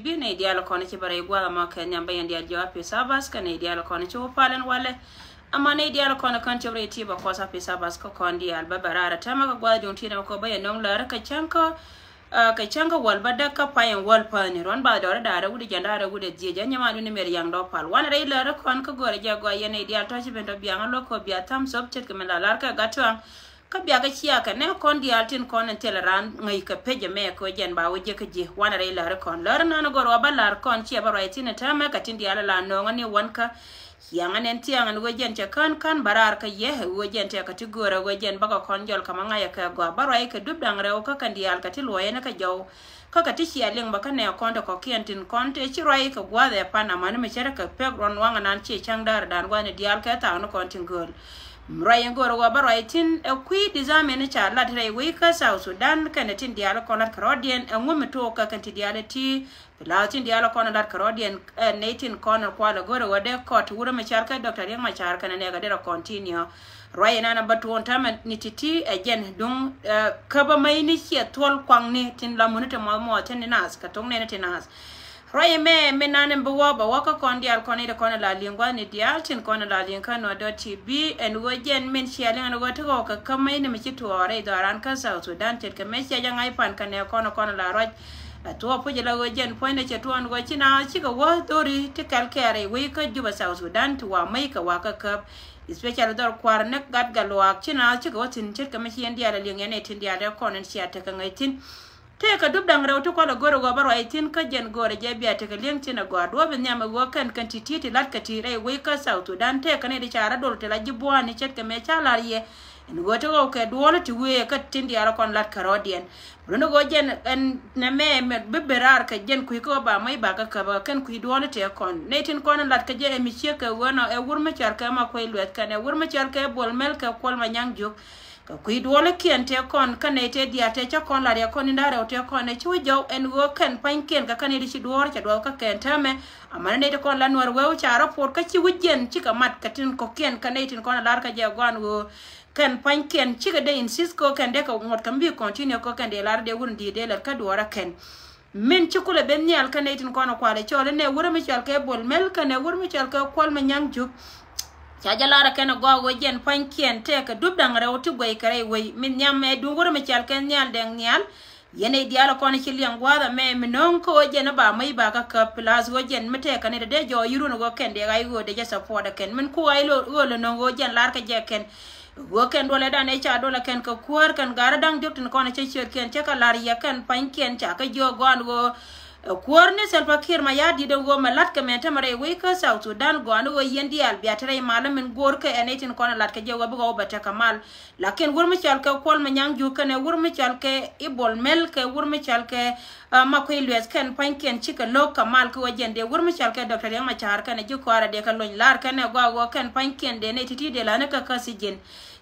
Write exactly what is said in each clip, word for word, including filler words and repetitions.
Bi nɛy diaal kɔn ci bɛ rɛy gua̱a̱th ɛmɔ kɛ nhiam bä yɛn diaal jiök a Happy Sabbath kɛ nɛy diaal kɔn ci wä pal ɛn walɛ. Ɛmɔ nɛy diaal kɔn kɔn ci bɛ rɛy ti bɛ Kuɔth a Happy Sabbath kɛ kɔn diaal bä bɛ raar ɛ täämɛ kɛ gua̱a̱th duŋ ti nɛmɛ kɔ bä yɛn nöŋ läär kɛ cäŋ kä kɛ cäŋ kä wäl bä däk kä pay ɛn wäl päni ruɔ̱n bath dɔɔri da̱rɛ wut jiɛn da̱rɛ wut ɛ dhiec ɛ nyɛman wut ni mɛr yaŋ dɔ̱ pal wanɛ rɛy läär kɔn kä gör ɛ jɛ gɔaa yɛn nɛy diaal tɔ̱ ci ben tɔ̱ biaŋ ɛ lo̱k kɔ bia thumbs up ce̱tkɛ min la lar kɛ gat tuaŋ. Kä biakɛ ciakɛ nɛ kɔn diaal tin kɔn in thilɛ raan ŋäc kɛ pec ɛmɛ kɛ jɛn ba wä jek kä ji̱ wanɛ rɛy läri kɔn läri nan gör wä bä lar kɔn ciɛ bä ruac thin ɛ täämɛ kɛ tin diaal ɛ la nööŋä ni wän kä. Ciaŋä nɛn thiaŋ ɛn ɣöö jɛn cɛ kän kän bä raar kä yɛ ɛ ɣöö jɛn tɛkɛ ti göörä ɣöö jɛn bäkɛ kɔn jɔl kä ma ŋa̱cä kɛ gɔaa bä ruac kɛ dup da̱ŋ rɛw kä kɛn diaal kɛ ti luɔ̱c ɛn kä jɔw. Kä kɛ ti cia liŋ bä kä nɛ kɔn te kɔkiɛn tin kɔn te ci ruac kɛ gua̱a̱th ɛ pan amäni mi cärä kɛ pek ruɔn waŋɛ nan cie cäŋ däär dan gua̱a̱th ni diaal kɛ thaak ni kɔn tin gööl. Ruac in go̱o̱r ɣöö bä ruac thi̱n ɛ kui̱ disamen ca lat rɛy wec kä South Sudan kɛnɛ tin diaal kɔn lat kɛ rɔ̱diɛn ɛ ŋu mi took kä kɛn ti diaal ɛ ti. Pi lath tin diaal kɔn lat kɛ rɔ̱diɛn ɛ nɛy tin kɔn kual ɛ go̱o̱r ɣöö dee kɔt wurɛ mi cal kɛ Doctor Riek Machar kɛnɛ nɛɛkɛ derɛ continue. Ruac in an ɛ bä tuɔɔn täämɛ ni ti̱ti̱ ɛ jɛn duŋ ɛ käbä mäcni ciɛ thuɔl kuaŋni tin la muni ti muɔth muɔth tin ni naath kɛ thok nɛni ti naath. Ruac ɛmɛ mi nan in bi wä bɛ wä kä kɔn diaal kɔn in ti kɔn in la li̱ŋ gua̱thni diaal tin kɔn in la li̱ŋ kä Nuer dot T V ɛn ɣöö jɛn min cia liŋ ɛn ɣöö ti ɣɔw kɛ kämäcni mi ci tuɔɔk rɛy dhɔaaran kä South Sudan ce̱tkɛ mëë cia jɛ ŋa̱c pan kɛnɛ kɔn in kɔn in la ruac. La thuɔɔk puc in la ɣöö jɛn puɔ̱nydɛ cɛ tuɔɔk ɛn ɣöö ci naath cikɛ wä dho̱ri ti kɛl kɛɛr rɛy wec kä Juba South Sudan ti wa mäc kɛ wa kä käp. Especially dhɔr kua̱r ni gat gat luaak ci naath cikɛ wä thi̱n ce̱tkɛ mi ci yɛn diaal ɛ liŋ yɛn ɛ tin diaal ɛ kɔn in cia tekɛ ŋäc thi̱n. Tëëkɛ dup da̱ŋ rɛw ti kualɛ go̱r ɛ ɣɔw bä ruac thi̱n kä jɛn go̱o̱rɛ jɛ bia tekɛ li̱eŋ thi̱n ɛ gɔaa duɔ̱ɔ̱p in nhiam ɛ ɣöö kɛn kɛn ti̱ti̱ ti la̱t kɛ ti rɛy wec kä South Sudan tëëkɛ ni ti ca rɔ̱ dol ti la ji̱ bua̱a̱ni ce̱tkɛ mëë ca la̱r yɛ. Ɛn ɣöö ti ɣɔw kɛ duɔ̱ɔ̱l ti wëë kä tin diaal kɔn la̱t kɛ rɔ̱diɛn. Run ɣöö jɛn ɛn nɛmɛ mɛ bi ben raar kɛ jɛn kui̱ kä ɣöö ba mɔc ba kä käp ɛ kɛn kui̱ duɔ̱ɔ̱l tëë kɔn nɛy tin kɔn la̱t kɛ jɛ ɛ mi ciek kɛ ɣöö nɔ ɛ wur mi cɔal kɛ ma kuec luɛth kɛn ɛ wur mi cɔal kɛ Bol Mel kɛ Kuɔl Manyang Juuk. Kɛ kui̱ duɔlikiɛn tëë kɔn kä nɛy tëë diaal tëë cä kɔn la̱t yɛ kɔn in da̱rɛw tëë kɔn ɛ ci wä jɔw ɛn ɣöö kɛn pa̱nykiɛn kɛ kä nɛy ti ci duɔ̱ɔ̱r cɛ duɔ̱ɔ̱r kä kɛn täämɛ. Amäni nɛy ti kɔn la Nuäär wee wä ca rɔ̱ puɔt kä ci wä jiɛn cikɛ mat kɛ tin kɔ̱kiɛn kä nɛy tin kɔn ɛ la̱r kä jɛ gua̱a̱n ɣöö kɛn pa̱nykiɛn cikɛ dee insist kɛ ɣöö kɛn dee kɛ ŋuɔ̱t kɛ mi continue kɛ ɣöö kɛn dee la̱r dee wun di̱i̱t dee lät kä duɔ̱ɔ̱rä kɛn. Min ci kulɛ ben nhial kä nɛy tin kɔn ɛ kualɛ cɔl inɛ wurɛ mi cɔal kɛ Bol Mel kɛnɛ wurɛ mi cɔal kɛ Kuɔl Manyang Juuk. Ca jɛ lar ɛ kɛn ɛ gɔaa ɣöö jɛn pua̱nykiɛn tɛɛkɛ dup da̱ŋ rɛw ti guɛy kɛ rɛy wei min nhiam ɛ duŋ wurɛ mi cɔal kɛ Nhial Dɛŋ Nhial. Yɛn ɛ diaal ɛ kɔn ci liɛŋ gua̱a̱th ɛmɛ mi no̱o̱ŋ kä ɣöö jɛn ɛ ba mäc ba kä käp plus ɣöö jɛn mi tɛɛkɛ ni dee jɔɔc yirun ɣöö kɛn dee ɣac ɣöö dee jɛ support ɛ kɛn min ku ɣac ɣöö lɛ no̱o̱ŋ ɣöö jɛn lar kɛ jɛ kɛn. Ɣöö kɛn duɔlɛ dan ëë ca duɔlɛ kɛn kɛ kuäär kɛn ga̱rä da̱ŋ diɔ̱k tin kɔn cä ciöt kiɛn cä kɛ la̱r yɛ kɛn pa̱ny kiɛn ca kɛ jiök gɔaan ɣöö ɛ kuäär ni Salva Kiir Mayardit ɛ ɣöö mɛ la̱t kɛ mɛn tämɛ rɛy wec kä South Sudan gɔaan ɣöö yɛn diaal bia te rɛy mal min go̱o̱r kɛ ɛn ɛ tin kɔn ɛ la̱t kɛ jɛ ɣöö bikɛ wä bɛ tekɛ mal. Lakin wur mi cɔal kɛ Kuɔl Manyang Juuk kɛnɛ wur mi cɔal kɛ Ibol Mel kɛ wur mi cɔal kɛ Ɛ, ma kui̱ luɛth kɛn pa̱nykiɛn cikɛ lo̱k kɛ mal kä wä jɛn dee wur mi cɔal kɛ Doctor Riek Machar kɛnɛ ji̱ kɔaarɛ dee kɛ lony lar kɛnɛ gɔaa wä kɛn pa̱nykiɛn dee nɛy ti̱ti̱ dee la̱ni kä kä thi̱ji̱n.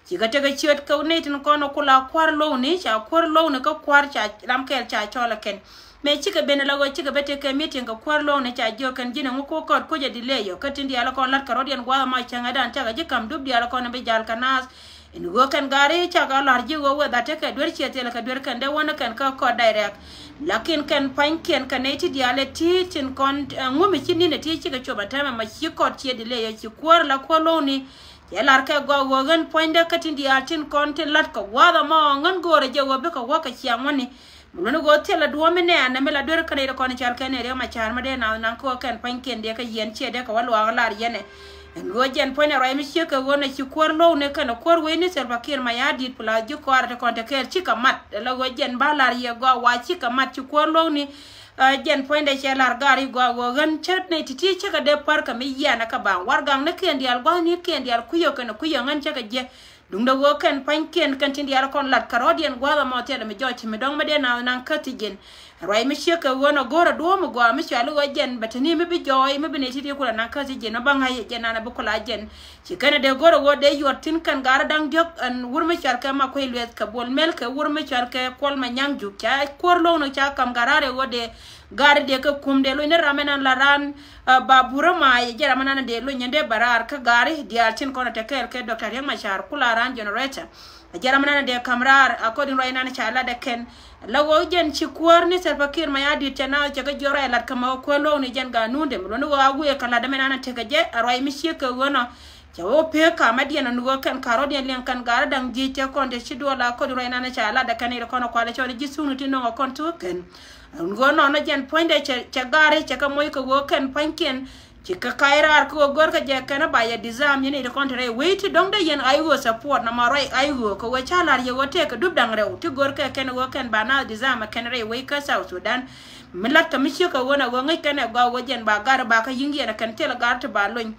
Cikɛ tekɛ ciöt kä nɛy tin kɔn ku la kua̱r lo̱wni ca kuäär lo̱wni kä kua̱r ca ram kɛɛl ca cɔl ɛ kɛn. Mëë cikɛ ben ala ɣöö cikɛ ben tekɛ meeting kɛ kuäär lo̱wni ca jiök kɛn ji̱n ɛŋu ku kɔt kucä delay ɔ kä tin diaal kɔn la̱t kɛ rɔ̱diɛn gua̱a̱th ɛmɔ cäŋɛ dan cakɛ ji̱ ka̱m dup diaal kɔn bi jal kɛ naath. Ɛn ɣöö kɛn gaari cakɛ la̱r ji̱ ɣöö weth a tekɛ duer ciɛ thilɛ kɛ duer kɛn dee wänä kɛn kä kɔt direct. Lakin kɛn pa̱nykiɛn kɛ nɛy ti diaal ɛ ti tin kɔn, ɛ, ŋumi ci ni̱n ɛ ti cikɛ cop ɛ tɛmɛ ma ci kɔt ciɛ delay ɛ ci kuäär la kuäär lo̱wni. Cɛ la̱r kɛ gɔaa ɣöö ɣän puɔ̱nydä kä tin diaal tin kɔn tin la̱t kɛ gua̱a̱th ɛmɔ ɣän go̱o̱rɛ jɛ ɣöö bikɛ wä kɛ ciaŋ wäni. Mi luni ɣöö thilɛ duɔ̱ɔ̱p mi nɛɛn nɛmɛ la duer kä nɛy ti kɔn cɔal kɛ nɛy Riek Machar mi dee nath naŋ kä ɣöö kɛn pa̱nykiɛn dee kä yɛn ciɛ dee kɛ wä luaak lar yɛn ɛ. Ɛn ɣöö jɛn puɔ̱nydɛ ruac mi ciek kɛ ɣöö nɛ ci kuäär lo̱w ni kɛnɛ kuäär wec ni Salva Kiir Mayardit plus ji̱ kɔaarɛ ti kɔn te kɛɛl cikɛ mat. Ɛ la ɣöö jɛn ba lar yɛ gɔaa wa cikɛ mat ci kuäär lo̱w ni. Ɛ, jɛn puɔ̱nydɛ cɛ lar gaari gɔaa ɣöö ɣän cä nɛy ti̱ti̱ cikɛ dee pär kɛ mi yianɛ kä baŋ warɛgaknikiɛn diaal gua̱thnikiɛn diaal kui̱ ɣä kɛnɛ kui̱ ɣä ɣän cä kɛ jiɛ. Duundɛ ɣöö kɛn pa̱nykiɛn kɛn tin diaal kɔn lat kɛ rɔ̱diɛn gua̱a̱th ɛmɔ thilɛ mi jɔɔc mi dɔ̱ŋ mi dee nath naŋ kä thi̱ji̱n. Ruac mi ciek kɛ ɣöö nɔ go̱o̱rɛ duɔ̱ɔ̱m mi gɔaa mi cɔal i̱ ɣöö jɛn bɛ te ni mi bi jɔɔc mi bi nɛy ti̱ti̱ kulɛ naŋ kä thi̱ji̱n mi bä ŋa̱c jɛn nanɛ bi kulɛ a jɛn. Ci kɛn ɛ dee go̱o̱rɛ ɣöö dee yuɔt thi̱n kɛn ga̱rä da̱ŋ diɔ̱k ɛn wur mi cɔal kɛ ma kuec lueth kɛ Bol Mel kɛ wur mi cɔal kɛ Kuɔl Manyang Juuk ca kuäär lo̱w ni ca ka̱m ga̱rä rɛw ɣöö dee Gaari dee kä kum dee lony ni ram ɛnan la ran, ah, ba burä ma̱a̱ yɛ jɛ ram ɛnan dee lony ni dee bɛ raar kä gaari diaal tin kɔn ɛ te kɛɛl kɛ Doctor Riek Machar ku la ran generator. Jɛn ram nan dee kam raar, according ruac nan ca lat ɛ kɛn. La ɣöö jɛn ci kuäär ni Salva Kiir Mayardit cɛ na cɛ kɛ jiɔr ruac lat kä ma ɣöö kuäär luɔ̱k ni jɛn ganun dee mi luɔ̱ni ɣöö a wëë kɛ lat dämɛ nan tekɛ jɛ a ruac mi ciek kɛ ɣöö nɔ. Cɛ wä pek kamä diɛn ni ɣöö kɛn karɔ̱diɛn liɛŋ kɛn garä da̱ŋ jiec tɛ kɔn te ci duɔl a kɔn ruac nan ca lat ɛ kɛn i̱ kɔn kualɛ cɔl ji̱ thukni ti nɔŋ ɛ kɔn thuk kɛn. Ɣöö nɔnɔ jɛn puɔ̱nydɛ cɛ, cɛ gari cɛ kɛ moc kɛ ɣöö kɛn pua̱nykiɛn. Ci kɛ ka̱c raar kɛ ɣöö gör kɛ jɛ kɛn a ba yɛ disarm yɛn i̱ ti kɔn te rɛy wec ti dɔ̱ŋ dee yɛn a i̱ ɣöö support na ma ruac a i̱ ɣöö kɛ ɣöö ca la̱r yɛ ɣöö tëëkɛ dup da̱ŋ rɛw ti gör kɛ kɛn ɣöö kɛn ba naath disarm ɛ kɛn rɛy wec kä South Sudan. Mi la̱t kɛ mi ciek kɛ ɣöö na ɣöö ŋäc kɛn ɛ gɔaa ɣöö jɛn ba gari ba kä yi̱ŋ yɛn ɛ kɛn thil gari ti ba lony.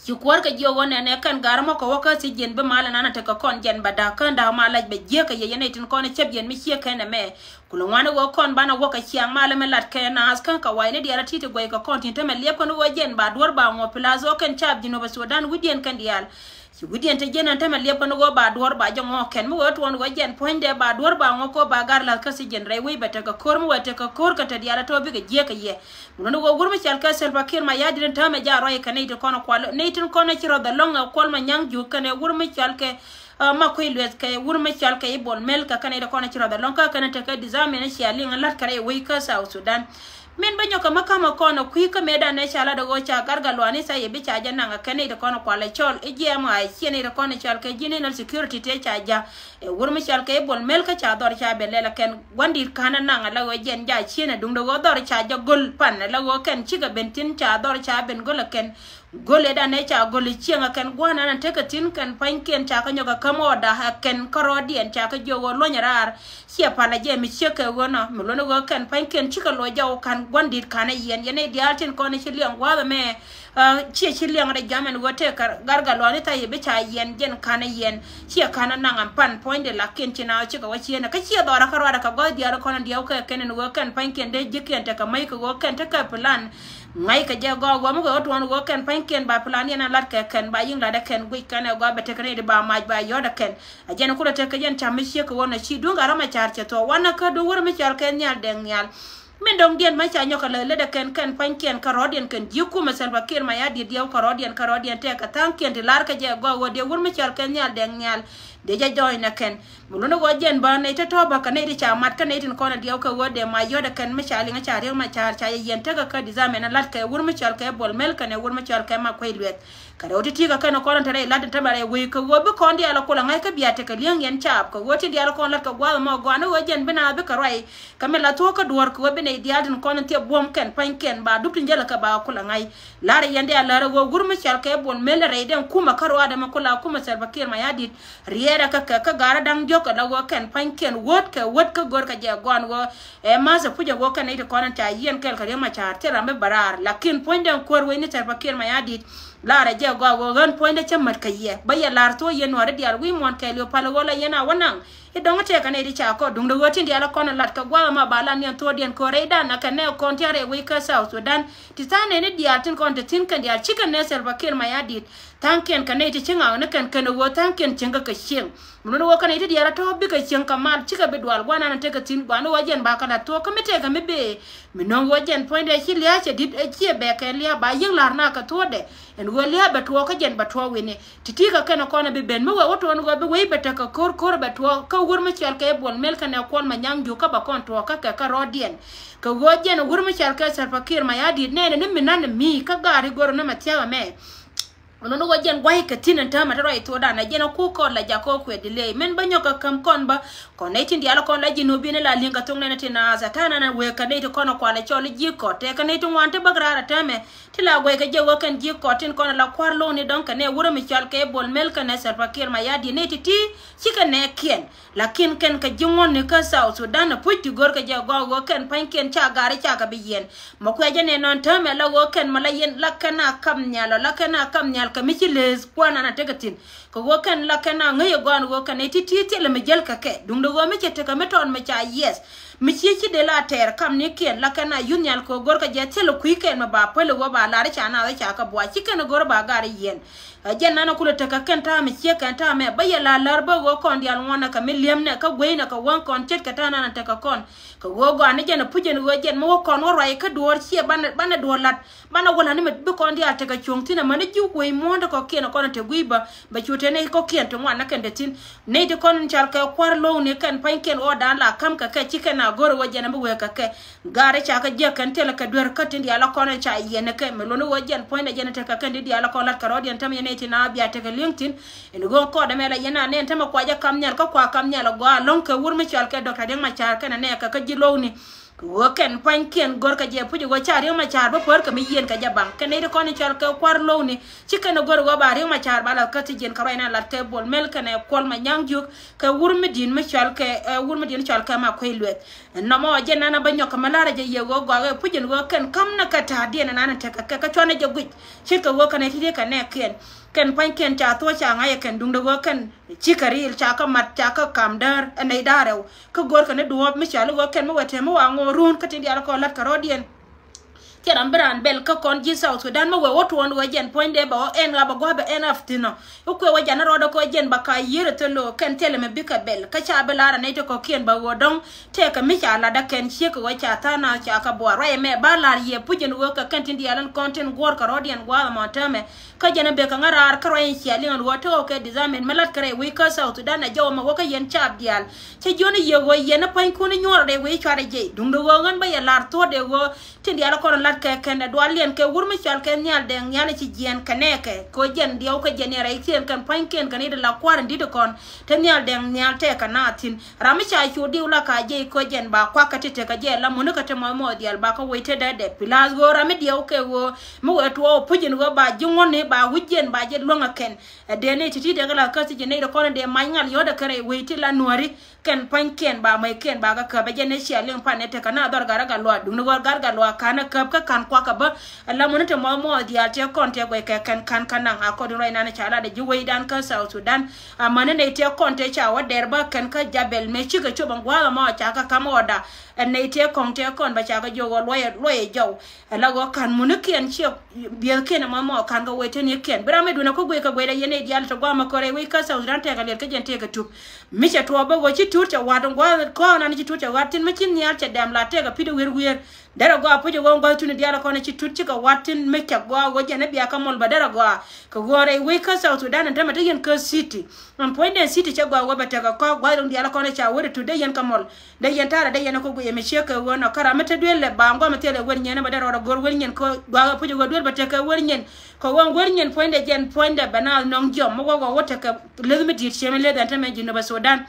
Ci kuäär kɛ jiök ɣöö nɛnɛ kɛn ga̱r mɔ kɛ wä kä thiec yɛn bi mal ɛnan a tekɛ kɔn jɛn bɛ da̱k kään da̱k mal lac bɛ jiäk kɛ yɛ yɛn ɛ tin kɔn ɛ cäp yɛn mi ciek kɛn ɛmɛ. Kulɛ ŋuan ɛ ɣöö kɔn banɛ wä kɛ ciaŋ mal ɛmɛ lat kɛ naath kään kɛ wa̱i̱ ni diaal a ti̱ti̱ guɛy kɛ kɔn tin tämɛ liɛp kɛn ɣöö jɛn ba duɔ̱r ba ŋuɔ̱p pilath ɣöö kɛn caap Jinub Sudan wi̱cdiɛn kɛn diaal. Ci wi̱cdiɛn te jiɛn ɛn tämɛ liɛp kɛn ɣöö ba duɔ̱r ba jɛ ŋuɔ̱k kɛn mi wee tuɔɔn ɣöö jɛn puɔ̱nydɛ ba duɔ̱r ba ŋuɔ̱k kɛ ɣöö ba gar la̱th kä thiec yɛn rɛy wec bɛ tekɛ ko̱r mi wee tekɛ ko̱r kɛ te diaal a tɔ̱ bikɛ jiäk kɛ yɛ. Mun ni wä wur mi cɔal kɛ Salva Kiir Mayardit in täämɛ jɛ a ruac kɛ nɛy ti kɔn kual nɛy tin kɔn ci rɔth alɔŋ ɛ Kuɔl Manyaŋ Juuk kɛnɛ wur mi cɔal kɛ, ah, Makuei Lueth kɛ wur mi cɔal kɛ i̱ Bol Mel kɛ kɛnɛ ti kɔn ci rɔth alɔŋ kä kɛnɛ tekɛ disarm in cia liŋ in la̱t kɛ rɛy wec kä South Sudan. Min bä nyɔkɛ mi ka̱mɛ kɔn ɛ kui̱ kä mëëdan ɛ ca lat ɛ ɣöö ca Garga Luani ca yɛ bi ca jɛ naŋ ɛ kɛnɛ ti kɔn kual ɛ cɔl i̱ jiɛɛm a ɛ ciɛ nɛy ti kɔn cɔal kɛ ji̱n inal security tëë ca ja̱. Ɛ wur mi cɔal kɛ i̱ Bol Mel kä ca dhɔr ca ben lɛl ɛ kɛn gua̱ndi̱t ka̱n ɛ naŋ ɛ la ɣöö jɛn ja̱ cieen ɛ duŋdɛ ɣöö dhɔr ca jɛ go̱l pan ɛ la ɣöö kɛn cikɛ ben thi̱n ca dhɔr ca ben go̱l ɛ kɛn. Go̱l ɛ dan ɛ ca go̱l ɛ cieŋ ɛ kɛn gua̱n an ɛ tekɛ thi̱n kɛn pa̱nykiɛn ca kä nyɔk ɛ käm ɣɔɔda ɛ kɛn kärɔɔdiɛn ca kä jiök ɣöö luɔ̱ny ɛ raar. Ciɛ pal ɛ jɛ mi ciek kɛ ɣöö nɔ mi luɔ̱n ɛ ɣöö kɛn pa̱nykiɛn cikɛ loc jɔw ka̱n gua̱ndi̱t ka̱n ɛ yɛn yɛn ɛ diaal tin kɔn ɛ ci liɛŋ gua̱a̱th ɛmɛ. Ah, ciɛ ci liɛŋ rɛ jam ɛn ɣöö tëë kɛ Garga Luani tha̱a̱c yɛ bi ca yɛn jɛn ka̱n ɛ yɛn ciɛ ka̱n ɛ naŋ ɛn pan puɔ̱nydɛ lakin ci na cikɛ wä cieen ɛ kä ciɛ dhɔrä kä ruaadɛ kɛ gɔ̱th diaal kɔn ɛ diɛw kɛ kɛn ɛn ɣöö kɛn pa̱nykiɛn dee ji̱kiɛn tekɛ mäc kɛ ɣöö kɛn tekɛ plan. Ŋa̱c kɛ jɛ gɔɔk ɣöö mi kɛ ɣöö tuɔɔn ɣöö kɛn pa̱nykiɛn ba plan yɛn ɛ lat kɛ kɛn ba yi̱ŋ lat ɛ kɛn guic kɛn ɛ gɔaa bɛ tekɛ ni di ba mac ba yɔ̱t ɛ kɛn. A jɛn kulɛ tekɛ jɛn cam mi ciek kɛ ɣöö nɔ ci duŋ gat rɔ ma ca̱r cɛ thuɔɔk wanɛ kä duŋ wär mi cɔal kɛ Nhial Dɛŋ Nhial. Min dɔ̱ŋdiɛn ma ca nyɔk kɛ lät lät ɛ kɛn kɛn pa̱nykiɛn kärɔɔdiɛn kɛn ji̱ kumɛ Salva Kiir Mayardit diɛw kärɔɔdiɛn kärɔɔdiɛn tɛk kɛ tha̱a̱ŋkiɛn ti la̱r kɛ jɛ gɔaa ɣöö dee wur mi cɔal kɛ Nhial Dɛŋ Nhial. Dee jɛ jɔɔc nɛ kɛn mi luni ɣöö jɛn bä nɛy te tɔ̱ bä kɛ nɛy ti ca mat kä nɛy tin kɔn ɛ diɛw kɛ ɣöö dee ma yɔ̱t ɛ kɛn mi ca liŋ ca riek ma ca ca yɛ yɛn tekɛ kä disarm ɛn ɛ la̱t kɛ wur mi cɔal kɛ Bol Mel kɛnɛ wur mi cɔal kɛ Makuei Lueth. Kɛ rɛw ti̱ti̱ kɛ kɛn kɔn te rɛy la̱t in te bɛ rɛy wec kɛ ɣöö bi kɔn diaal ɛ kulɛ ŋa̱c kä bia tekɛ li̱eŋ yɛn caap kɛ ɣöö tin diaal kɔn la̱t kɛ gua̱a̱th ɛmɔ gɔaa ni ɣöö jɛn bi na bikɛ ruac. Kɛ mi la thuɔ̱k kä duɔ̱ɔ̱r kɛ ɣöö bi nɛy diaal tin kɔn in thiɛ buɔ̱m kɛn pa̱nykiɛn ba dup tin jälɛ kɛ ba kulɛ ŋa̱c. La̱rä yɛn diaal lärä ɣöö wur mi cɔal kɛ Bol Mel rɛy den kumɛ kä ruaadɛ mɛ kula kumɛ Salva Kiir Mayardit. Riɛɛrɛ kä kɛ kä garä da̱ŋ diɔ̱k kɛ la ɣöö kɛn pa̱nykiɛn wät kɛ wät kä gör kɛ jɛ gɔn ɣöö ɛ ma̱th ɛ puc ɛ ɣöö kɛn nɛy ti kɔn in ca yiɛn kɛɛl kɛ Riek Machar thil ram bi bɛ raar. Lakin puɔ̱nydɛn kuäär wecni Salva Kiir Mayardit. Laarɛ jɛ gɔaa ɣöö ɣän puɔ̱nydɛ cä mät kɛ yɛ bä yɛ la̱r thuɔ̱ɔ̱c yɛn nuääri diaal wi̱i̱ muɔ̱ɔ̱n kɛɛliw pal ɣöö la yɛn a wä naŋ. I̱ dɔ̱ŋ tëëkɛ nɛy ti ca kɔ duŋdɛ ɣöö tin diaal kɔn in lat kɛ gua̱a̱th ɛmɔ ba la niɛn thuɔ̱ɔ̱diɛn köör rɛydan ɛ kɛ nɛɛk kɔn ti a rɛy wec kä South Sudan. Ti tha̱a̱ŋ nɛy ni diaal tin kɔn te thi̱n kɛn diaal cikɛ nɛɛk Salva Kiir Mayardit. Tha̱a̱ŋkiɛn kɛ nɛy ti ci ŋa̱a̱k ni kɛn kɛn ɛ ɣöö tha̱a̱ŋkiɛn cieŋ kä kɛ cieŋ. Mi nööŋ ɣöö kɛ nɛy ti diaal a tɔ̱ bikɛ cieŋ kɛ mal cikɛ bi dual gua̱a̱th nan tekɛ thi̱n gua̱a̱th ni ɣöö jɛn ba kɛ la̱t thuɔ̱k kä mi tëëkɛ mi bëë. Mi nööŋ ɣöö jɛn puɔ̱nydɛ ci lia̱a̱ cɛ di̱t ɛ ciɛ bɛ kɛ lia̱a̱ ba yi̱ŋ la̱r na kɛ thuɔ̱ɔ̱dɛ. Ɛn ɣöö lia̱a̱ bɛ tuɔɔk kä jɛn bɛ tuɔɔk wi̱ni. Ti̱ti̱ kɛ kɛn kɔn ɛ bi ben mi wee wä tuɔɔn ɣöö bi wec bɛ tekɛ ko̱r ko̱r bɛ tuɔɔk kä wur mi cɔal kɛ Bol Mel kɛnɛ Kuɔl Manyaŋ Juuk kä bɛ kɔn tuɔɔk kä kɛ kä rɔɔdiɛn. Kɛ ɣöö jɛn wur mi cɔal kɛ Salva Kiir Mayardit nɛɛnɛ ni mi nan mi kä gaari go̱r ni mɛ thia̱k ɛmɛ. Ɛnɔni ɣöö jɛn gua̱c kɛ thi̱n ɛn täämɛ te ruac thuɔɔdan ɛ jɛn ɛ kuk kɔɔt la jak kɔɔk kuɛ delay min bä nyɔk kɛ käm kɔn bä. Kɔn nɛy tin diaal kɔn la ji̱ nubi ni la li̱ŋ kɛ thok nɛn ti naath ɛ ta̱a̱ nan ɛ wëë kɛ nɛy ti kɔn ɛ kual ɛ cɔl ji̱ kɔt tɛkɛ nɛy ti ŋuan ti bäk raar ɛ täämɛ. Ti la guɛc kɛ jɛ ɣöö kɛn ji̱ kɔt tin kɔn ɛ la kua̱r lo̱o̱ŋni dɔ̱ŋ kɛ nɛ wurɛ mi cɔal kɛ Bol Mel kɛnɛ Salva Kiir Mayardit nɛy ti ti. Cikɛ nɛɛkiɛn. Lakin kɛn kɛ ji̱ ŋuɔ̱tni kä South Sudan ɛ puc ti gör kɛ jɛ gɔaa ɣöö kɛn pa̱nykiɛn ca gaari ca kɛ bi yiɛn. Mɛ kuɛ jɛ nɛ nɔn täämɛ la ɣöö kɛn mɛ la yɛn la kɛn a kam nhial ɔ la kɛn a kam nhial kɛ mi ci leeth kuan an a tekɛ thi̱n. Kɛ ɣöö kɛn la kɛn a ŋäc ɛ gɔaa ɛn ɣöö kɛn nɛy ti ti thilɛ mi jäl kɛ kɛ duundɛ ɣöö mi cɛ tekɛ mi tɔɔt mɛ ca yiɛth. Mi cie ci dee la tɛɛr kamnikiɛn la kɛn a yuth nhial kɛ ɣöö görkɛ jɛ thilɛ kui̱ kɛn mi ba päl i̱ ɣöö ba lar i̱ ca naath i̱ ca kɛ buac ci kɛn i̱ gör ba gar i̱ yiɛn. Ɛ jɛn nanɛ kulɛ tekɛ kɛn ta̱a̱ mi ciek kɛn ta̱a̱ mɛ bä yɛ la lär bä ɣöö kɔn diaal ŋuɔ̱nɛ kɛ mi li̱emnɛ kä gueynɛ kɛ wäŋ kɔn ce̱tkɛ ta̱a̱ nanɛ tekɛ kɔn. Kɛ ɣöö gɔaa ni jɛn ɛ puc ɛn ɣöö jɛn mi wä kɔn wä ruac kä duɔ̱ɔ̱r ciɛ banɛ, banɛ duɔ̱ɔ̱r la̱t. Banɛ wä la̱t ni mɛ bi kɔn diaal tekɛ cuɔ̱ŋ thi̱n amäni ji̱ wec muɔ̱ɔ̱ndɛ kɔ̱kiɛn ɛ kɔn ɛ te gui̱i̱ bä. Bɛ cu te nɛy kɔ̱kiɛn ti ŋuan ni kɛn te thi̱n. Nɛy ti kɔn in cɔal kɛ kua̱r lo̱wni kɛn pa̱nykiɛn ɣɔɔdan la ka̱m kɛ kɛ ci kɛn a go̱r ɣöö jɛn a bi wee kɛ kɛ. Gaari ca kɛ jiäk kɛn thilɛ kɛ duer kä tin diaal a kɔn in ca yiɛn ni kɛ. Mɛ lo̱ni ɣöö jɛn puɔ̱nydɛ jɛn in tekɛ kɛn ti diaal a kɔn lat kɛ rɔ̱diɛn tämɛ yɛn nɛy ti na bia tekɛ li̱eŋ thi̱n. In ɣöö kɔɔdɛ mɛ la yɛn a nɛn tämɛ kua jɛ kam nhial kä kua kam nhial a gɔaa lo̱ŋ kɛ wur mi cɔal kɛ Doctor Riek Machar kɛn a nɛɛkɛ kä ji̱ lo̱wni. Kɛ ɣöö kɛn pa̱nykiɛn gör kɛ jɛ puc ɣöö ca Riek Machar bä pär kɛ mi yieen kɛ jɛ baŋ kɛn nɛy ti kɔn in cɔal kɛ kua̱r lo̱wni. Ci kɛn ɛ gör ɣöö ba Riek Machar ba lath kä thi̱jiɛn kɛ ruac na lat kɛ Bol Mel kɛnɛ Kuɔl Manyang Juuk kɛ wur mi di̱n mi cɔal kɛ, ɛ, wur mi di̱n cɔal kɛ Makuei Lueth. Nɔmɔ jɛn nanɛ bä nyɔk kɛ mi la̱rä jɛ yɛ ɣöö gɔakɛ puc in ɣöö kɛn ka̱m nɛ kɛ ta̱a̱diɛn ɛn nanɛ tekɛ kɛ kä cuanɛ jɛ guic. Ce̱tkɛ ɣöö kɛn ɛ ti̱ti̱ kɛ nɛɛkiɛn. Kɛn pa̱nykiɛn ca thuɔ̱c ca ŋa̱c ɛ kɛn duundɛ ɣöö kɛn cikɛ riil ca kä mat ca kä ka̱m däär ɛ nɛy da̱a̱r rɛw. Kä go̱rkɛ ni duɔ̱ɔ̱p mi cɔal i̱ ɣöö kɛn mi wä tɛm mi wa ŋo̱o̱r ruun kä tin diaal kɔn la̱t kɛ rɔ̱diɛn. Thil ram bi raan bɛl kä kɔn ji̱ South Sudan mi wee wä tuɔɔn ɣöö jɛn puɔ̱nydɛ bɛ ɣɔ̱ ɛn ɣä bɛ gua̱a̱th bɛ ɛn ɣä thi̱n ɔ. I̱ kuɛ wä janä rɔɔdɛ kɛ ɣöö jɛn bɛ ka yiër ɛ thil lo̱o̱ kɛn thilɛ mi bikɛ bɛl kä ca bi lar ɛ nɛy ti kɔ̱kiɛn bɛ ɣöö dɔ̱ŋ. Tëëkɛ mi ca latdä kɛn ciek kɛ ɣöö ca tha̱a̱ŋ nath ca kɛ buɔɔr ruac ɛmɛ ba la̱r yɛ puc ɛn ɣöö kɛ kɛn tin diaal ɛn kɔn tin guɔ̱ɔ̱r kɛ rɔɔdiɛn gua̱a̱th ɛmɔ täämɛ. Kä jɛn ɛ bek kɛ ŋäraar kä ruac in cia liŋ ɛn ɣöö tekɛ kɛ disarmament mi la̱t kɛ rɛy wec kä South Sudan ɛ jɔw ɛmɛ wä kä yɛn caap diaal. Cä jiɔn i̱ yiëë ɣöö yɛn ni pua̱nykuɔn i̱ nyuɔr rɛy wec cuarɛ jɛ duundɛ ɣöö ɣän bä yɛ la̱r thuɔ̱ɔ̱dɛ ɣöö tin diaal kɔn la̱t kɛ kɛn ɛ dual liɛn kɛ wur mi cɔal kɛ Nhial Dɛŋ Nhial i̱ ci jiɛɛn kɛ nɛɛkɛ kɛ ɣöö jɛn diɛw kɛ jɛn yɛn rɛy kiɛn kɛn pua̱nykiɛn kɛn i̱ di la kua̱r in di̱t kɔn. Te Nhial Dɛŋ Nhial tɛɛkɛ naath thi̱n ram mi ca cu diw la ka jiɛc kɛ ɣöö jɛn ba kuak kɛ ti tekɛ jɛ la munikɛ te mɔth mɔth diaal ba kä wec te dee dee pilath ɣöö ram mi diɛw kɛ ɣöö mi wee tuɔɔk puc in ɣöö ba ji̱ ŋuɔ̱tni ba wi̱c jiɛn ba jɛ luäŋ ɛ kɛn. Ɛ dee nɛy ti̱ti̱ dee kɛ la käth ti jɛ nɛy dee kɔn in dee mac ŋal yɔ̱t ɛ kɛ rɛy wec ti la nuääri. Kɛn pa̱nykiɛn ba mɛykiɛn ba kɛ käp ɛ jɛn ɛ cia liŋ pan ɛ tekɛ na dhɔr gat rɛ gat luaak duŋni ɣöö gat gat luaak ka̱n ɛ käp kä ka̱n kuak kɛ bä. Ɛ la muni ti mɔth mɔth diaal tiɛ kɔn tiɛ guɛc kɛ kɛn ka̱n kä naŋ a kɔn in ruac nan ca lat ɛ ji̱ wecdan kä South Sudan. Amäni nɛy tiɛ kɔn tiɛ ca wä dɛr bä kɛn kä Jabɛl mëë cikɛ cop ɛn gua̱a̱th ɛmɔ ca kɛ ka̱m ɣɔda. Ɛ nɛy tiɛ kɔn tiɛ kɔn bä ca kɛ jiök ɣöö luɔyɛ luɔyɛ jɔw. Ɛ la ɣöö ka̱n munikiɛn ciɛ biɛthkiɛn ɛmɔ mɔ ka̱n kɛ wec tenikiɛn bi ram mi duunɛ kä guic kɛ guicdɛ yɛn nɛy diaal ti gua̱a̱th mɛ kɔrɛ wec kä South Sudan tɛkɛ liɛt kä jɛn tëëkɛ tup. Mi cɛ tuɔɔk bä ɣöö ci tuut cɛ wa̱t in gua̱a̱th kɔn an ci tuut cɛ wa̱t thi̱n mi ci nhial cɛ dɛm la tɛkɛ pi̱t wier wier. Derɛ gɔaa puc ɛ ɣöö gua̱a̱th tuni diaal kɔn ci tuut cikɛ wa̱t thi̱n mi cɛ gɔaa ɣöö jɛn ɛ bia kä mɔl bä derɛ gɔaa. Kɛ ɣöö rɛy wec kä South Sudan ɛn tämɛ te yɛn kä city. Ɛn puɔ̱nydɛ city cɛ gɔaa ɣöö bɛ tekɛ kɔk gua̱a̱th in diaal kɔn ca wä ti tuut dee yɛn kä mɔl. Dee yɛn ta̱rɛ dee yɛn ɛ kɔ guic ɛmɛ ciek kɛ ɣöö nɔ kä ram mi te duel lɛ ba ŋuam thilɛ wer nyin ɛmɛ dee rɔɔdɛ go̱r wer nyin kä duakä puc ɛ ɣöö duel bɛ tekɛ wer nyin. Kɛ ɣöö wer nyin puɔ̱nydɛ jɛn puɔ̱nydɛ bɛ naath nɔŋ jiɔm mi wä wä wä tekɛ leth mi di̱i̱t ciɛ mi leth ɛn te mɛ Jinubä Sudan.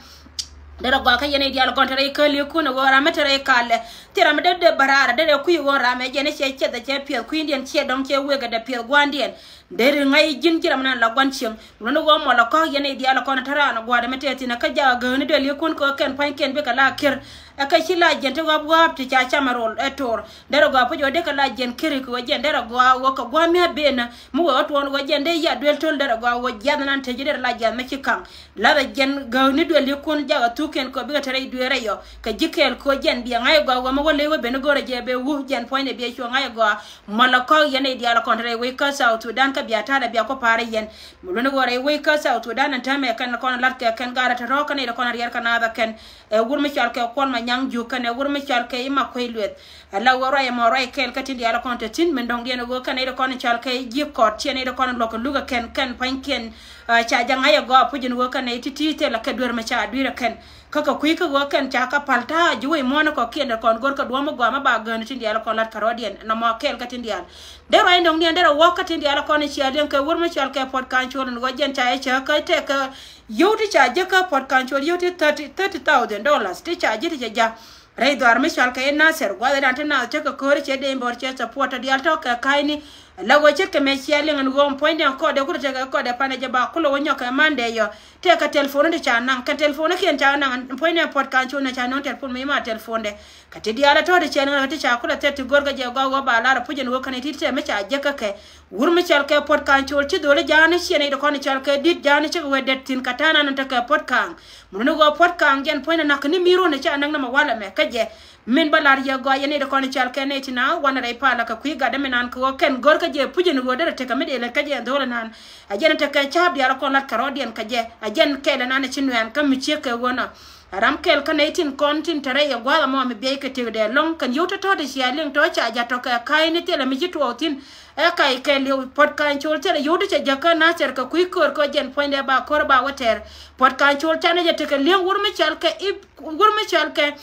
Derɛ gɔaa kä yɛn i̱ diaal gɔn te rɛy käliäkun ɛ ɣöö ram mi te rɛy kalɛ. Thil ram mi dee dee bä raarɛ derɛ kui̱ ɣöö ram ɛ jɛn i̱ ciɛ ciɛth ɛ ciɛ piɛth kui̱ndiɛn ciɛ dɔ̱ŋ ciɛ wekɛ dee piɛth gua̱ndiɛn. Deri ŋa̱c ji̱n ji̱ ram nan la gua̱n cieŋ. Luni ɣöö mɔlɔ kɔ̱k yɛn i̱ diaal kɔn tɛ̈rɛ an gua̱a̱r ɛmɛ tɛth thi̱n ɛ kä jakä gääkni duel yikun kɛ kɛn pua̱nykiɛn bikɛ la kiɛr. Ɛ kɛ ci la jiɛn ti ɣɔ̱p ɣɔ̱p ti ca cam ɛ rol ɛ to̱r. Derɛ gɔaa puc ɣöö dee kɛ la jiɛn kiɛr kɛ ɣöö jiɛn derɛ gɔaa ɣöö kɛ gua̱a̱r mi a ben ɛ. Mi wëë ɣä tuɔɔn ɣöö jiɛn dee ya duel to̱l derɛ gɔaa ɣöö jiath nan te ji̱ derɛ la jiath mi ci kaŋ. Lathɛ jiɛn gääkni duel yikun jakä thukiɛn kɛ bikɛ te rɛy dueerä yɔ. Kɛ ji̱ kɛɛl kɛ ɣöö jiɛn biɛ ŋa̱c ɛ gɔaa ɣöö mi wä ley wä ben i̱ go̱rɛ jɛ bɛ wu jiɛn puɔ̱nydɛ biɛ cuɔ ŋa̱c ɛ gɔaa. Mɔlɔ kɔk yɛn i̱ diaal kɔn te rɛy wec kä South Sudan kä bia ta̱a̱dɛ bia kɔ pa̱a̱rä yɛn. Mi luni ɣöö rɛy wec kä South Sudan ɛn täämɛ kɛn kɔn la̱t kɛ kɛn gaarä te rɔ̱ɔ̱k kɛn i̱ te kɔn riɛr kɛ naath ɛ kɛn. Ɛ wur mi cɔal kɛ Kuɔl Manyang Juuk kɛn ɛ wur mi cɔal kɛ i̱ Makuei Lueth. Ɛ la ɣöö ruac ɛmɔ ruac kɛɛl kä tin diaal kɔn te thi̱n min dɔ̱ŋ diɛn ɛ ɣöö kɛn i̱ te kɔn cɔal kɛ i̱ ji̱ kɔt ciɛn i̱ te kɔn luɔk kɛ luk ɛ kɛn kɛn pa̱nykiɛn. Ca jɛ ŋa̱c ɛ gɔaa puc ɛn ɣöö kɛn i̱ ti̱ti̱ thilɛ kɛ duer mi ca dui̱r ɛ kɛn. Kä kɛ kui̱ kä ɣöö kɛn ca kɛ pal ta̱a̱ ji̱ wec muɔ̱ɔ̱n kɔkiɛn dee kɔn go̱r kɛ duɔ̱ɔ̱m mi gɔaa mi ba gääni tin diaal kɔn la̱t kɛ rɔ̱diɛn nɔmɔ kɛɛl kä tin diaal. Dee ruac in dɔ̱ŋ diɛn derɛ wäk kä tin diaal kɔn in cia liɛŋ kɛ wur mi cɔal kɛ Puɔt Ka̱ŋ Col in ɣöö jɛn ca jɛ cä kä tɛkɛ yio̱w ti ca ji̱ kä Puɔt Ka̱ŋ Col yio̱w ti thirty, thirty thousand dollars ti ca ji̱ ti cɛ ja̱. Rɛy dhɔaar mi cɔal kɛ i̱ Nathir gua̱th ëëdan ti naath tekɛ kööri cɛ dee in bɔr cɛ support tɔ diaal tɔ̱ kɛ ka̱cni. Ala ɣöö ce̱tkɛ mɛ cia liŋ ɛn ɣöö puɔ̱nydɛ kɔɔdɛ kulɛ tekɛ kɔɔdɛ panɛ jɛ ba kulɛ wä nyɔk kɛ Mandɛ yɔ. Tëëkɛ telephone ti ca naŋ kɛn telephone kiɛn ca naŋ puɔ̱nydɛ Puɔt Ka̱ŋ Col nɛ ca nöŋ telephone mi ma telephone dɛ. Kɛ ti diaal ɛ tɔ̱ ti cɛ liŋ ti ca kulɛ thɛt ti go̱rkɛ jɛ gɔaa ɣöö ba lar puc ɛn ɣöö kɛn ti ti tɛ mi ca jek kä kɛ. Wur mi cɔal kɛ Puɔt Ka̱ŋ Col ci dholi ja̱a̱ni ciɛ nɛy ti kɔn cɔal kɛ di̱t ja̱a̱ni cikɛ wee det thi̱n kɛ ta̱a̱ nan tekɛ Puɔt Ka̱ŋ. Mun ni ɣöö Puɔt Ka̱ŋ jɛn puɔ̱nydɛ na̱k ni mi ruɔ̱n ca näk ni mɛ walɛ mɛ kɛ jɛ. Min bä lar yɛ gɔaa yɛn nɛy ti kɔn i̱ cɔal kɛ nɛy ti naath wanɛ rɛy palä kɛ kui̱ gatdä mi naan kɛ ɣöö kɛn gör kä jɛ puc in ɣöö derɛ tekɛ mi dee lät kä jɛ in dho̱o̱l inan. A jɛn in tekɛ ca̱a̱p diaal kɔn lat kärɔɔdiɛn kä jɛ. A jɛn kɛl inan i̱ ci nuɛɛn kä mi ciek kɛ ɣöö nɔ. A ram kɛl kä nɛy tin kɔn tin te rɛy ɛ gua̱a̱th ɛmɔ mi biɛy kɛ tëkdɛ ɛlɔ̱ŋ kɛn yio̱w tɔ̱tɔ̱ ti cia liŋ tɔ̱ ca ja̱ tɔ̱ kɛ ka̱a̱cni thilɛ mi ci tuɔɔk thi̱n. Ɛ kac kɛɛliw Puɔt Ka̱ny Col thilɛ yio̱w ti cɛ jäk kä Nathɛr kɛ kui̱ köör kɛ jɛn puɔ̱nydɛ ba ko̱r ba wä tɛɛr. Puɔt Ka̱ny Col canɛ jɛ tekɛ li̱eŋ wur mi cɔal kɛ ip wur mi cɔal kɛ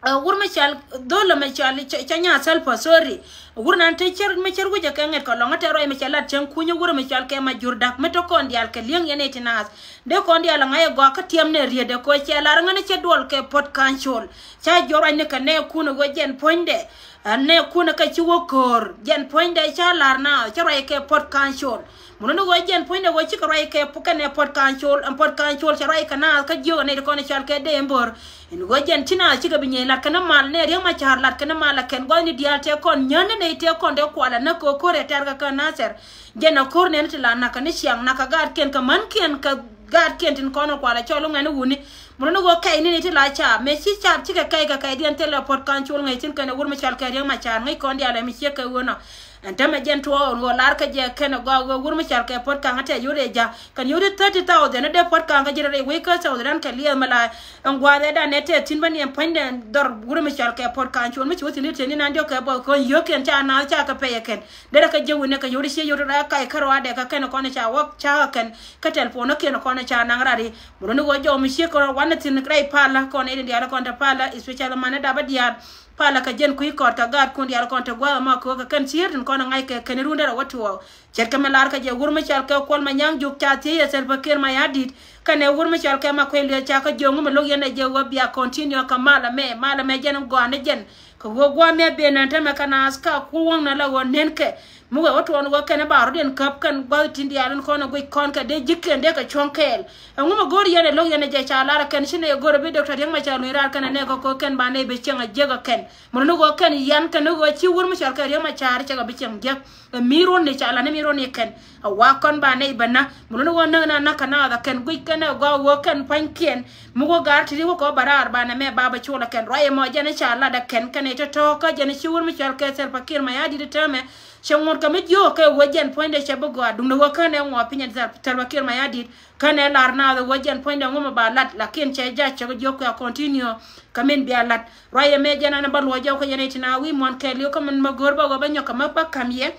Ɛ wur mi cɔal dhol mi cɔal cɛ nya Salva, sorry. Wur nan te cär mi cär wi̱cɛ kɛ ŋet kɛ lɔŋ ɛ tɛ ruac mi cɛ lat cäŋ kunyä wur mi cɔal kɛ ma jur dak mi te kɔn diaal kɛ li̱eŋ yɛn ɛ ti naath. Dee kɔn diaal ŋa̱c ɛ gɔaa kä tiɛm nɛ riet ɛ kɔ cɛ lar ŋän cɛ duɔl kɛ Puɔt Ka̱ny Col. Ca jɔr ruac ni kɛ nɛ kun ɛ ɣöö jɛn puɔ̱nydɛ. Ɛ nɛ kun ɛ kɛ ci wä ko̱o̱r jɛn puɔ̱nydɛ ca lar naath cɛ ruac kɛ Puɔt Ka̱ny Col. Mun ni ɣöö jɛn puɔ̱nydɛ ɣöö cikɛ ruac kɛ kɛnɛ Puɔt Ka̱ny Col ɛn Puɔt Ka̱ny Col cɛ ruac kɛ naath kä jiök ɛ nɛy ti kɔn ɛ cɔal kɛ dee ɛn bo̱r. Ɛn ɣöö jɛn ci naath cikɛ bi nyieeny lat kɛn mal nɛ Riek Machar lat kɛn mal ɛ kɛn gua̱thni diaal tëë kɔn nyän ni nɛy tëë kɔn dee kualɛ näk kɛ ɣöö ko̱r ɛ tɛ̈r kɛ kä Nathɛr. Jɛn ɛ ko̱r nɛn ti la nakä ni ciaŋ nakä gaatkiɛn kɛ mänkiɛn kɛ gaatkiɛn tin kɔn ɛ kualɛ cɔl ŋɛn wuni. Mun ni ɣöö kɛy ni nɛy ti la caap mëë ci caap cikɛ kɛy kɛ kɛydiɛn thilɛ Puɔt Ka̱ny Col ŋäc thi̱n kɛnɛ wur mi cɔal kɛ Riek Machar ŋäc kɔn diaal ɛ mi ciek kɛ ɣöö nɔ. Ɛn tämɛ jɛn tuɔɔk ɛn ɣöö lar kä jɛ kɛn ɛ gɔaa ɣöö wur mi cɔal kɛ Puɔt Ka̱ny ɛ tɛ yot ɛ ja̱ kɛn yot i̱ thirty thousand ɛ dee Puɔt Ka̱ny kä ji̱ rɛy wec kä South Sudan kɛ liɛth mi la ɛn gua̱a̱th ɛ dan ɛ tɛ thi̱n bä ni ɛn puɔ̱nydɛ dhɔr wur mi cɔal kɛ Puɔt Ka̱ny Col mi ci wä thi̱n i̱ tëë ni nan diɔ̱k kɛ bɔth kɔn yio̱kiɛn ca naath ca kɛ pɛy ɛ kɛn. Derɛ kɛ ji̱ wi̱nɛ kɛ yot i̱ ciɛ yot rɛ kac kä ruaadɛ kɛ kɛn kɔn ca wä ca kɛ kɛn kä tɛl puɔ̱n ɛ kiɛn kɔn ca naŋ rat i̱ muruni ɣöö jɔw mi ciek kɔn wanɛ thi̱n rɛy palä kɔn i̱ diaal kɔn te palä especially manɛ dapä diaal. Palä kɛ jɛn kui̱ kɔt kɛ gaatkun diaal kɔn te gua̱a̱th ɛmɔ kɛ ɣöö kɛ kɛn cier tin kɔn ɛ ŋa̱c kɛ kɛn run derɛ wä tuɔɔk. Ce̱tkɛ mi lar kɛ jɛ wur mi cɔal kɛ Kuɔl Manyaŋ Juuk ca thiec ɛ Salva Kiir Mayardit. Kɛnɛ wur mi cɔal kɛ Makuei Lueth ca kä jiök mi lo̱k yɛn ɛ jɛ ɣöö bia continue kɛ mal ɛmɛ, mal ɛmɛ jɛn gɔaa ni jɛn. Kɛ ɣöö gua̱a̱th mi a ben nän tämɛ kɛ naath ka ku wäŋnɛ la ɣöö nenkɛ. Mi wee wä tuɔɔk ni ɣöö kɛn ɛ ba rɔ̱diɛn käp kɛn gua̱th tin diaal in kɔn ɛ guic kɔn kɛ dee ji̱kiɛn dee kɛ cuɔ̱ŋ kɛɛl. Ɛŋu mi go̱o̱r yɛn ɛ lo̱k yɛn ɛ jɛ ca lar ɛ kɛn ci nɛy ɛ go̱o̱r ɛ bi Doctor Riek Machar luny raar kɛn ɛ nɛɛk kɛ kɔ̱k kɛn ba nɛy bi cieŋ ɛ jiäk ɛ kɛn. Mun ni ɣöö kɛn yan kɛn ni ɣöö ci wur mi cɔal kɛ Riek Machar cɛ kɛ bi cieŋ jiäk. Ɛ mi ruɔ̱n ni ca la ni mi ruɔ̱n ni kɛn. Ɛ wa kɔn ba nɛy bä na. Mun ni ɣöö näk na näk kɛ naath ɛ kɛn guic kɛn ɛ gɔaa ɣöö kɛn pua̱nykiɛn. Mi wä gaar ti ri wä kɔ bä raar ba nɛ mɛ ba bä col ɛ kɛn. Ruac ɛmɔ jɛn ca lat ɛ kɛn kɛn ɛ tɔ̱tɔ̱ kä jɛn ci wur mi cɔal kɛ Salva Kiir Mayardit täämɛ. Cɛ ŋuɔ̱t kɛ mi jiök kɛ ɣöö jɛn puɔ̱nydɛ cɛ bi gɔaa duundɛ ɣöö känɛ ŋuɔ piny ɛ Salva Kiir Mayardit. Känɛ lar naath ɛ ɣöö jɛn puɔ̱nydɛ ŋu mi ba lat lakin cɛ jac cɛ kɛ jiök kɛ a continue. Kä min bia lat ruac ɛmɛ jɛn an bä luɔc jɔw kä yɛn ɛ ti na wi̱i̱ muɔ̱n kɛɛliw kä min ma go̱o̱r bä ɣöö bä nyɔk kɛ ma bä ka̱m yɛ.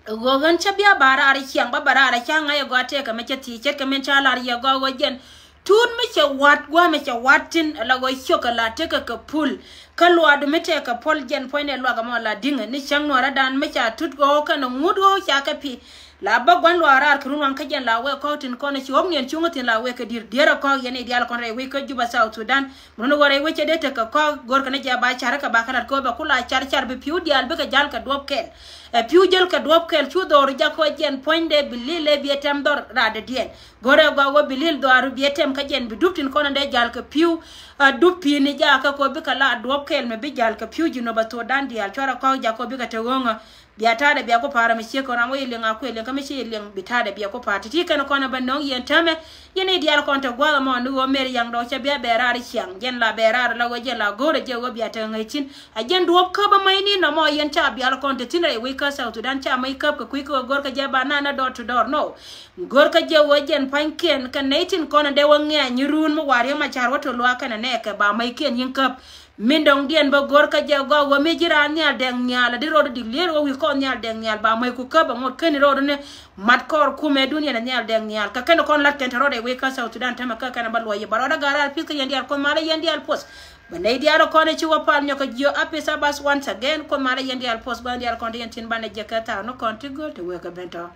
Ɣöö ɣän cä bia ba raar ciaŋ bä bä raar ca ŋa̱c ɛ gɔaa tëëkɛ mi cä thiec ce̱tkɛ min ca lar yɛ gɔaa ɣöö jɛn. Tuut mi cɛ wa̱t gua̱a̱ mi cɛ wa̱t tin ala ɣöö ciök ala tekɛ kɛ pul. Kä luaadu mi tekɛ puɔl jɛn puɔ̱nydɛ luak ɛmɔ la di̱ŋɛ ni cäŋ nuɔɔrä dan mi ca tut ɣɔw kɛnɛ ŋut ɣɔw ca kɛ pi. La bä gua̱n luaak raar kɛ run waŋ kä jɛn la wee kɔk tin kɔn ci ɣɔk niɛn cuŋä thin la wee kɛ di̱r dier ɛ kɔk yɛn i̱ diaal kɔn rɛy wec kä Juba South Sudan. Mun ni ɣöö rɛy wec cɛ dee tekɛ kɔk go̱r kɛn jɛ ba car kɛ ba kɛ lat kɛ ɣöö bɛ ku la car car bi pi̱w diaal bikɛ jal kɛ duɔ̱p kɛl. Ɛ pi̱w jäl kɛ duɔ̱p kɛl cu dhɔr jak kɔ jɛn puɔ̱nydɛ bi lil ɛ bi ɛ tɛm dhɔr raadɛ diɛn. Go̱rɛ gɔaa wä bi lil dhɔaaru bi ɛ tɛm kä jɛn bi dup tin kɔn dee jal kɛ pi̱w. Ɛ dup pi̱i̱ni jakä kɔ bikɛ la duɔ̱p kɛl mɛ bi jal kɛ pi̱w ji̱ nɔ bɛ thok dan diaal cuarɛ kɔk jak kɔ bikɛ te ɣöŋä. Bia ta̱a̱dɛ bia ku pa̱a̱r mi ciek kɔn ram wä yɛ liŋ a kuɛ liŋ kä mi ci yɛ liŋ bi ta̱a̱dɛ bia ku pa̱a̱r ti̱ti̱ kɛn kɔn bä nöŋ yɛn täämɛ. Yɛn i̱ diaal kɔn te gua̱a̱th ɛmɔ ni ɣöö mer yaŋ dɔɔk cɛ bia bɛ raar ciaŋ jɛn la bɛ raar la ɣöö jɛn la go̱o̱rɛ jɛ ɣöö bia te ŋäc thi̱n. A jɛn duɔ̱p kä bä mäcni nɔmɔ yɛn ca bial kɔn te thi̱n rɛy wec kä South Sudan ca mäc käp kɛ kui̱ kä ɣöö go̱o̱r kä jɛ ba na̱a̱n na door to door no. Go̱o̱r kä jɛ ɣöö jɛn pa̱nykiɛn kɛ nɛy tin kɔn dee wä ŋɛ̈ny run mi wa̱a̱ Riek Machar wä to luaak kɛnɛ nɛɛkɛ ba mäckiɛn yi̱n käp. Min dɔ̱ŋdiɛn bä go̱r kä jɛ gɔaa wä mi ji̱ raan nhial dɛŋ nhial a di rɔɔdu dik lier wä wi̱i̱ kɔn nhial dɛŋ nhial ba mäc ku käp a ŋot keni rɔɔdu ni mat kɔɔr kumɛ duniɛn a nhial dɛŋ nhial kɛ keni kɔn lat kɛn te rɔɔdɛ wec kä South Sudan tämɛ kä kɛn a bä luɔc yɛ bä rɔɔdɛ gaar raar pi̱th kä yɛn diaal Kuoth malä yɛn diaal puɔth. Bä nɛy diaal kɔn i̱ ci wä pal nyɔk kä jiö a pi̱th a bas once again Kuoth malä yɛn diaal puɔth gua̱n diaal kɔn te yɛn tin banɛ jɛ kɛ thaar ni kɔn ti göl te wek kɛ ben tɔ.